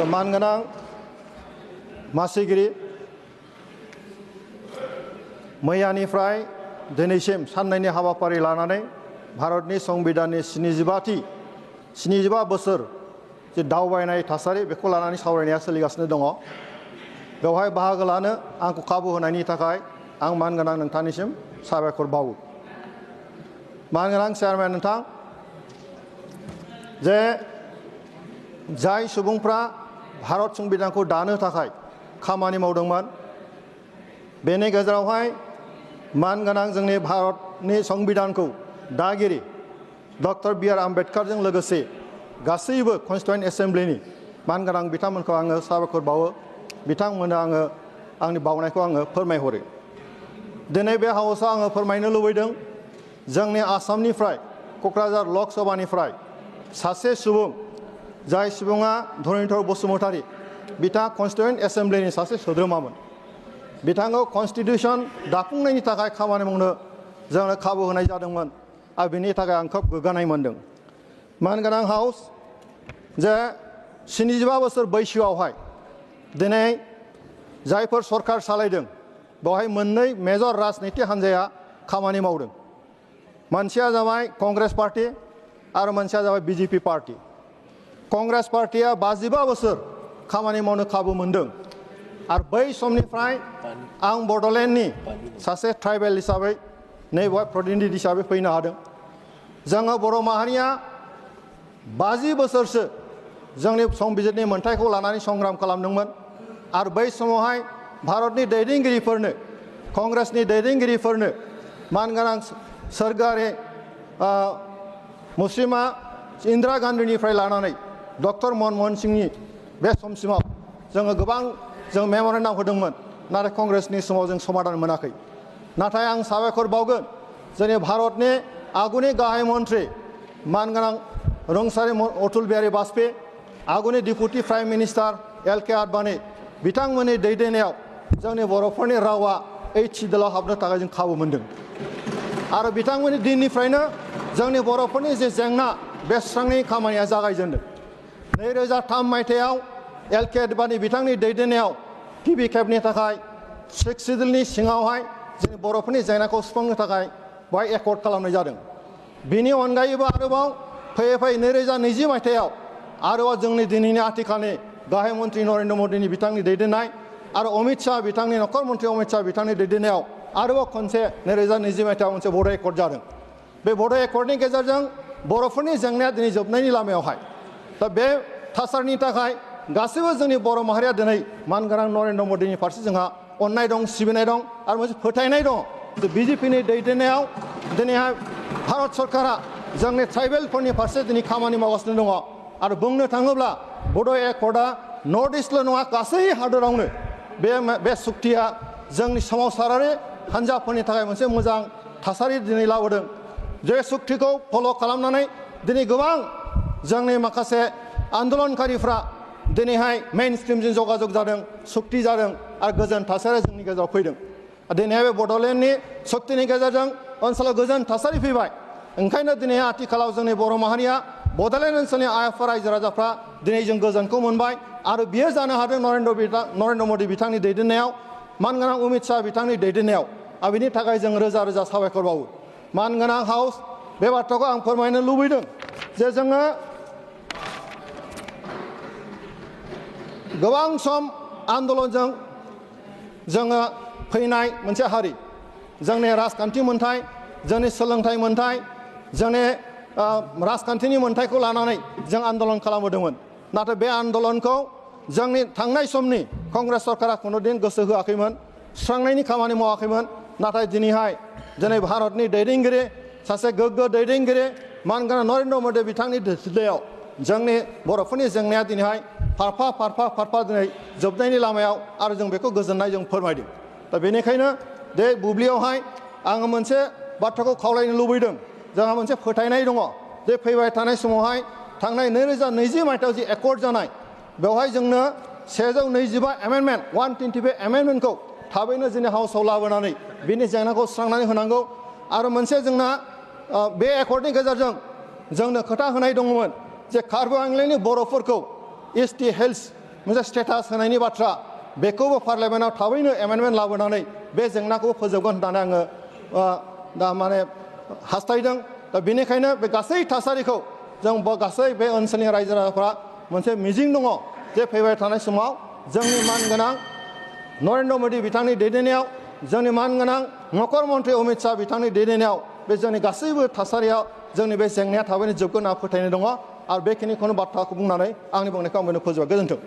मानगोनां मासिगिरि मैयानिफ्राय दिनैसिम साननैनि हाबाफारि लानानै भारतनि संबिधाननि 75 बोसोर जे दावबायनाय थासारि बेखौ लानानै सावरायनाया सोलिगासिनो दङ। बेवहाय बाहागो लानो आंखौ खाबु होनायनि थाखाय आं मानगोनां नोंथांनिसिम साबायखर बावो। मानगोनां चेयारमेन नोंथां, जे जाय सुबुंफ्रा भारत संबिधानखौ दानो थाखाय खामानि मावदोंमोन, बेनि गेजेरावहाय मानगोनां जोंनि भारतनि संबिधानखौ दागिरि डक्टर बि.आर. आम्बेडकारजों लोगोसे गासैबो कन्स्टिट्युएन्ट एसेम्ब्लिनि मानगोनां बिथांमोनखौ आङो साबायखर बावो। बिथांमोननो आङो आंनि बावनायखौ आङो फोरमायहरो। दिनै बे हाउसआव आङो फोरमायनो लुबैदों, जोंनि आसामनिफ्राय क'क्राझार लक सभानिफ्राय सासे सुबुं, जाय सुबुङा धरनीधर बसुमतारी, बिथाङा कन्स्टिट्युएन्ट एसेम्ब्लिनि सासे सोद्रोमामोन। बिथांखौ कन्स्टिटिउसन दाफुंनायनि थाखाय खामानि मावनो जोंनो खाबु होनाय जादोंमोन आरो बिनि थाखाय आं खोब गोग्गानाय मोनदों। मानगोनां हाउस, जे 75 बोसोर बैसोआवहाय दिनै जायफोर सरकार सालायदों, बेवहाय मोननै मेजर राजनिति हान्जाया खामानि मावदों। मोनसेया जाबाय कंग्रेस पार्टी आरो मोनसेया जाबाय बिजेपि पार्टी। कंग्रेस पार्टीया 55 बोसोर खामानि मावनो खाबु मोनदों आरो बै समनिफ्राय आं बड'लेण्डनि सासे ट्राइबेल हिसाबै नैबेवहाय प्रतिनिधि हिसाबै फैनो हादों। जोङो बर' माहारिया 50 बोसोरसो जोंनि संबिजिरनि मोन्थायखौ लानानै संग्राम खालामदोंमोन आरो बै समावहाय भारतनि दैदेनगिरिफोरनो, कंग्रेसनि दैदेनगिरिफोरनो मानगोनां सोरगोआरि मुस्रिमा इन्दिरा गान्धीनिफ्राय लानानै डक्टर मनमोहन सिंहनि बे समसिमाव जोङो गोबां जों मेम'रेन्डाम होदोंमोन, नाथाय कंग्रेसनि समाव जों समाधान मोनाखै। नाथाय आं साबायखर बावगोन जोंनि भारतनि आगुनि गाहाय मन्त्रि मानगोनां रुंसारि अटल बिहारी वाजपेयी, आगुनि deputy prime minister LK. Advani, बिथांमोननि दैदेननायाव जोंनि बर'फोरनि रावा 8 सिडुलाव हाबनो थाखाय जों खाबु मोनदों आरो बिथांमोननि दिननिफ्रायनो जोंनि बर'फोरनि जे जेंना बे सुस्रांनायनि खामानिया जागायजेनदों। 2003 मायथाइयाव एल.के. आडवाणी बिथांनि दैदेननायाव गिबि खेबनि थाखाय 6 सिडुलनि सिङावहाय जोंनि बर'फोरनि जेंनाखौ सुफुंनो थाखाय बेवहाय एकर्ड खालामनाय जादों। बिनि अनगायैबो आरोबाव फैयै फैयै 2020 मायथाइयाव आरोबाव जोंनि दिनैनि आथिखालनि गाहाय मन्त्रि नरेन्द्र मदिनि बिथांनि दैदेननाय आरो अमित शाह बिथांनि नखर मन्त्रि अमित शाह बिथांनि दैदेननायाव आरोबाव खनसे 2020 मायथाइयाव मोनसे बड' एकर्ड जादों। बे बड' एकर्डनि गेजेरजों बर'फोरनि जेंनाया दिनै जोबनायनि लामायावहाय। दा बे थासारिनि थाखाय गासैबो जोंनि बर' माहारिया दिनै मानगोनां नरेन्द्र मदिनि फारसे जोंहा अननाय दं, सिबिनाय दं आरो मोनसे फोथायनाय दङ जे बिजेपिनि दैदेननायाव दिनैहाय भारत सरकारा जोंनि ट्राइबेलफोरनि फारसे दिनै खामानि मावगासिनो दङ आरो बुंनो थाङोब्ला बड' एकर्डआ नर्थ इस्टल' नङा, गासै हादरावनो बे सुक्तिया जोंनि सोमावसारारि हान्जाफोरनि थाखाय मोनसे मोजां थासारि दिनै लाबोदों। जे सुक्तिखौ फल' खालामनानै दिनै गोबां जोंनि माखासे आन्दलनकारिफ्रा दिनैहाय मेइन स्ट्रिमजों जगाजग जादों, सुक्ति जादों आरो गोजोन थासारिया जोंनि गेजेराव फैदों। दिनैहाय बे बड'लेण्डनि सुक्तिनि गेजेरजों ओनसोलाव गोजोन थासारि फैबाय। ओंखायनो दिनै आथिखालाव जोंनि बर' माहारिया बड'लेण्ड ओनसोलनि आइएफआर रायजो राजाफ्रा दिनै जों गोजोनखौ मोनबाय आरो बियो जानो हादों नरेन्द्र मदि बिथांनि दैदेननायाव, मानगोनां अमित शाह बिथांनि दैदेननायाव। आरो बिनि थाखाय जों रोजा रोजा साबायखर बावो। मानगोनां हाउस, बे बाथ्राखौ आं फोरमायनो लुबैदों जे जोङो गोबां सम आन्दलनजों जोङो फैनाय मोनसे हारि। जोंनि राजखान्थि मोन्थाय, जोंनि सोलोंथाइ मोन्थाय, जोंनि राजखान्थिनि मोन्थायखौ लानानै जों आन्दलन खालामबोदोंमोन। नाथाय बे आन्दलनखौ जोंनि थांनाय समनि कंग्रेस सरकारा खुनुदिन गोसो होआखैमोन, सुस्रांनायनि खामानि मावाखैमोन। नाथाय दिनै भारतनि दैदेनगिरि, सासे गोग्गो दैदेनगिरि मानगोनां नरेन्द्र मदि बिथांनि दैदेननायाव जोंनि बर'फोरनि जेंनाया दिनैहाय फारफा दिनै जोबनायनि लामायाव आरो जों बेखौ गोजोननाय जों फोरमायदों। दा बेनिखायनो बे बुब्लियावहाय आङो मोनसे बाथ्राखौ खावलायनो लुबैदों। जोंहा मोनसे फोथायनाय दङ जे फैबाय थानाय समावहाय थांनाय 2020 मायथाइयाव जि एकर्ड जानाय, बेवहाय जोंनो 125 एमेन्डमेन्ट 125 एमेन्डमेन्टखौ थाबैनो जोंनि हाउसआव लाबोनानै बिनि जेंनाखौ सुस्रांनानै होनांगौ। आरो मोनसे जोंना बे एकर्डनि गेजेरजों जोंनो खोथा होनाय दङमोन जे कार्बि आंलंनि बर'फोरखौ एसटि हिल्स मोनसे स्टेटास होनायनि बाथ्रा बेखौबो पार्लियामेन्टआव थाबैनो एमेन्डमेन्ट लाबोनानै बे जेंनाखौ फोजोबगोन होननानै आङो दा माने हास्थायदों। दा बेनिखायनो बे गासै थासारिखौ जों गासै बे ओनसोलनि रायजो राजाफ्रा मोनसे मिजिं दङ जे फैबाय थानाय समाव जोंनि मानगोनां नरेन्द्र मोदी बिथांनि दैदेननायाव जोंनि मानगोनां नखर मन्त्रि अमित शाह बिथांनि दैदेननायाव बे जोंनि गासैबो थासारियाव जोंनि बे जेंनाया थाबैनो जोबगोन होनना फोथायनाय दङ। आरो बेखिनिखौनो बाथ्राखौ बुंनानै आंनि बुंनायखौ आं बेनो फोजोबबाय। गोजोन्थों।